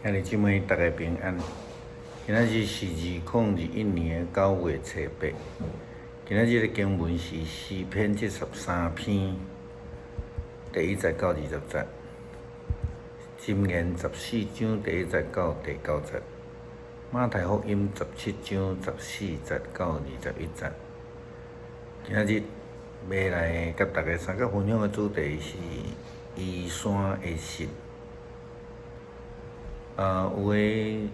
兄弟姊妹，逐家平安。今仔日是2021年9月初8。今仔日的經文是詩篇73篇第1節到20節，箴言14章第1節到第9節，馬太福音17章14節到21節。今仔日欲來佮大家相佮分享的主題是移山的信。有的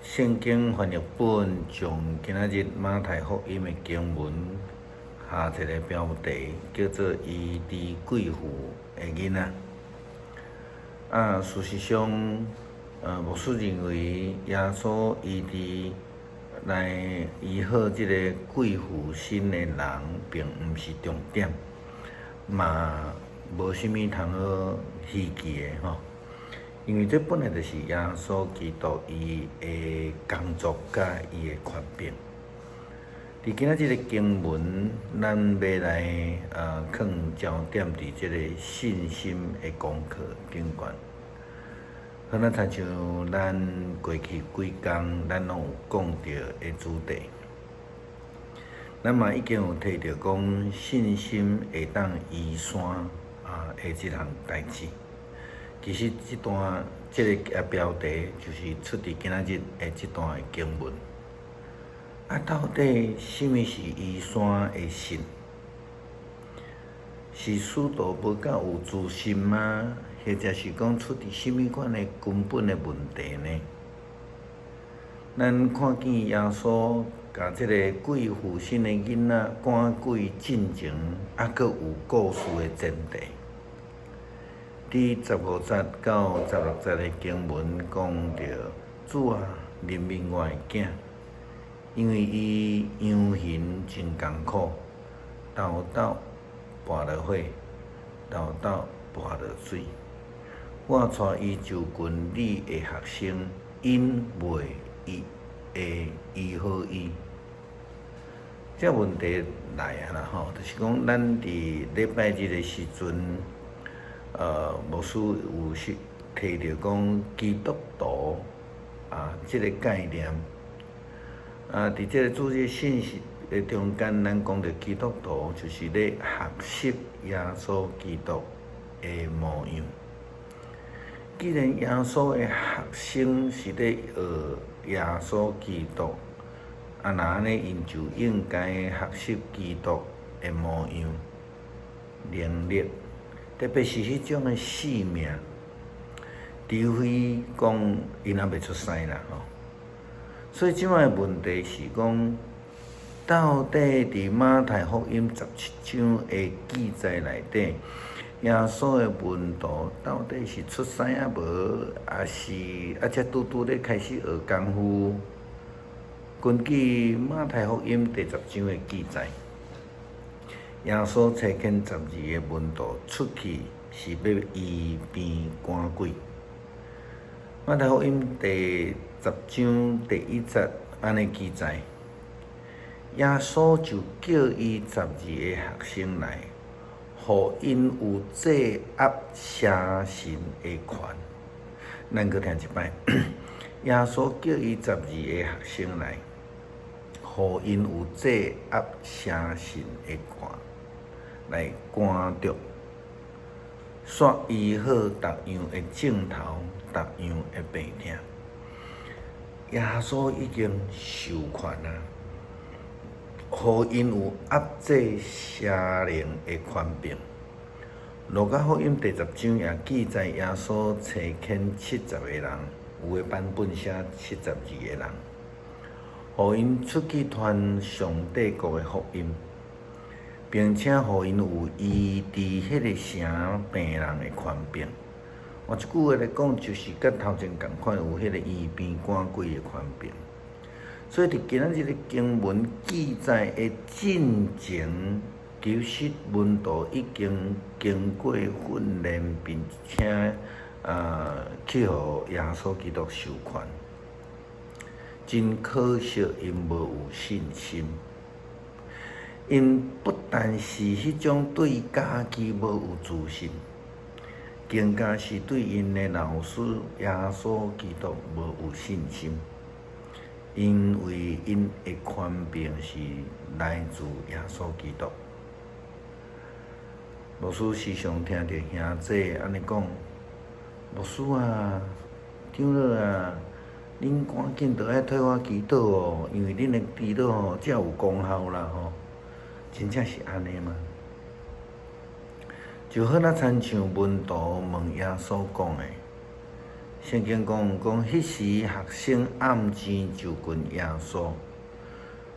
聖經翻譯本將今仔日馬太福音的經文下一个標題叫做醫治鬼附的囡仔。事實上，牧師認為耶穌醫治來醫好這个鬼附身的人，並毋是重點，嘛無啥物通好稀奇的吼。因為這本來就是耶穌基督伊的工作佮伊的權柄。佇今仔這个經文，咱欲來囥焦點佇這个信心的功課頂懸。好，咱親像咱過去幾工，咱攏有講著的主題。咱嘛已經有提著講信心會當移山的這項代誌。其實這段這个標題就是出佇今仔日的這段的經文。到底啥物是移山的信？是使徒無夠有自信嗎？或者是講出佇啥物款的根本的問題呢？咱看見耶穌共這个鬼附身的囡仔趕鬼進前，猶閣有故事的前提。佇15節到16節的經文講著，主啊，憐憫我的囝，因為伊遊行真艱苦，沓斗跋落火，沓斗跋落水。我帶伊就近你的學生，𪜶袂會醫好伊。這問題來啊啦吼，就是講咱佇禮拜日的時陣，牧師有是提著講基督徒這个概念。佇這个主日信息的中間，咱講著基督徒就是咧學習耶穌基督的模樣。既然耶穌的學生是咧學耶穌基督，若按呢，𪜶就應該學習基督的模樣、能力，特別是彼種的使命，除非講𪜶猶未出世啦吼。所以這擺的問題是講，到底佇馬太福音十七章的記載內底，耶穌的門徒到底是出世猶無，抑是才拄拄咧開始學功夫？根據馬太福音第10章的記載，耶穌差遣十二个門徒出去，是欲醫病趕鬼。馬太福音第10章第1節按呢記載，耶穌就叫伊十二个學生來，予𪜶有制壓邪神的權。咱閣聽一擺，耶穌叫伊十二个學生來，予𪜶有制壓邪神的權，來趕逐，煞醫好逐樣的症頭，逐樣的病痛。耶穌已經授權啊，予𪜶有壓制邪靈的權柄。路加福音第10章也記載耶穌差遣70個人，有的版本寫72個人，予𪜶出去傳上帝國的福音，並且予𪜶有醫治彼个城病人的權柄。換一句話來講，就是佮頭前仝款有彼个醫病趕鬼的權柄。所以佇今仔日的經文記載的進前，其實門徒已經經過訓練，並且去予耶穌基督授權。真可惜，𪜶無有信心。𪜶不但是彼種對家己無有自信，更加是對𪜶的老師耶穌基督無有信心，因為𪜶的權柄是來自耶穌基督。牧師時常聽著兄姊按呢講：牧師啊，長老啊，恁趕緊著愛替我祈禱哦，因為恁的祈禱吼才有功效啦吼。真正是按呢嗎？就好若親像門徒問耶穌講的，聖經講講，彼時學生暗間就近耶穌，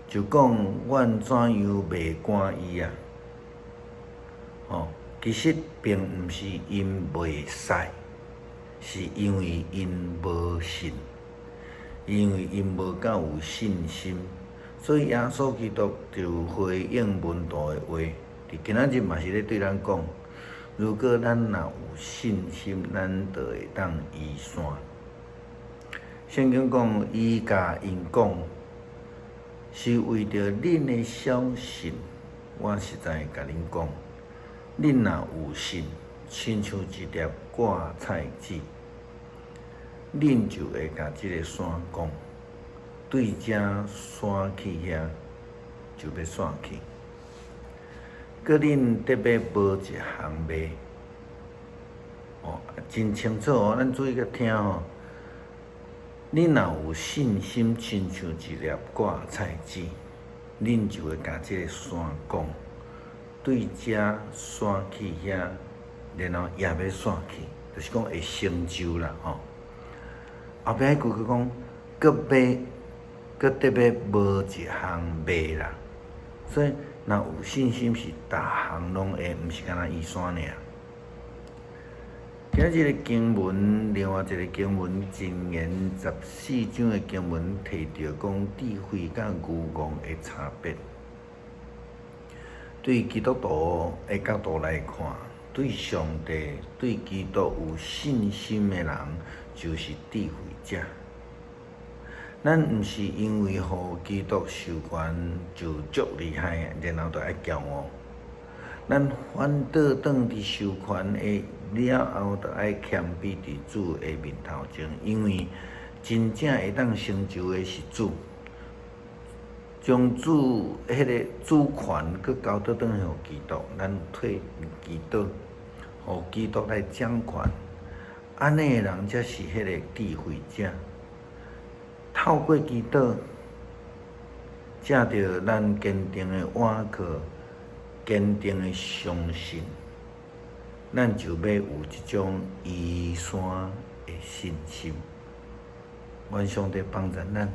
就講阮怎樣賣趕伊啊？吼，其實並毋是𪜶袂使，是因為𪜶無信，因為𪜶無夠有信心，所以耶穌基督就回應門徒的話，佇今仔日嘛是咧對咱講。如果咱若有信心，咱就會當移山。聖經講，伊共𪜶講，是為著恁的小信，我實在共恁講，恁若有信，親像一粒芥菜籽，恁就會共這个山講，對遮徙去遐，就欲徙去。閣恁得欲無一項袂，哦，真清楚哦，咱注意共聽吼。恁若有信心，親像一粒芥菜籽，恁就會共這个山講，對遮徙去遐，然後也欲徙去，就是講會成就啦吼。後壁彼句閣講，閣欲閣得欲無一項袂啦，所以。若有信心是逐項攏會，毋是干焦移山爾。今仔日的經文，另外一个經文，箴言14章的經文提著講智慧佮愚戇的差別。對基督徒的角度來看，對上帝、對基督有信心的人，就是智慧者。咱毋是因為予基督授權就足厲害，然後就愛驕傲。咱反倒轉佇授權的了後，就愛謙卑佇主的面頭前，因為真正會當成就的是主，將主彼个主權閣交倒轉予基督，咱退祈禱，予基督來掌權，按呢的人才是彼个智慧者。透過祈禱，藉著咱堅定的倚靠、堅定的相信，咱就欲有這種移山的信心。願上帝幫助咱。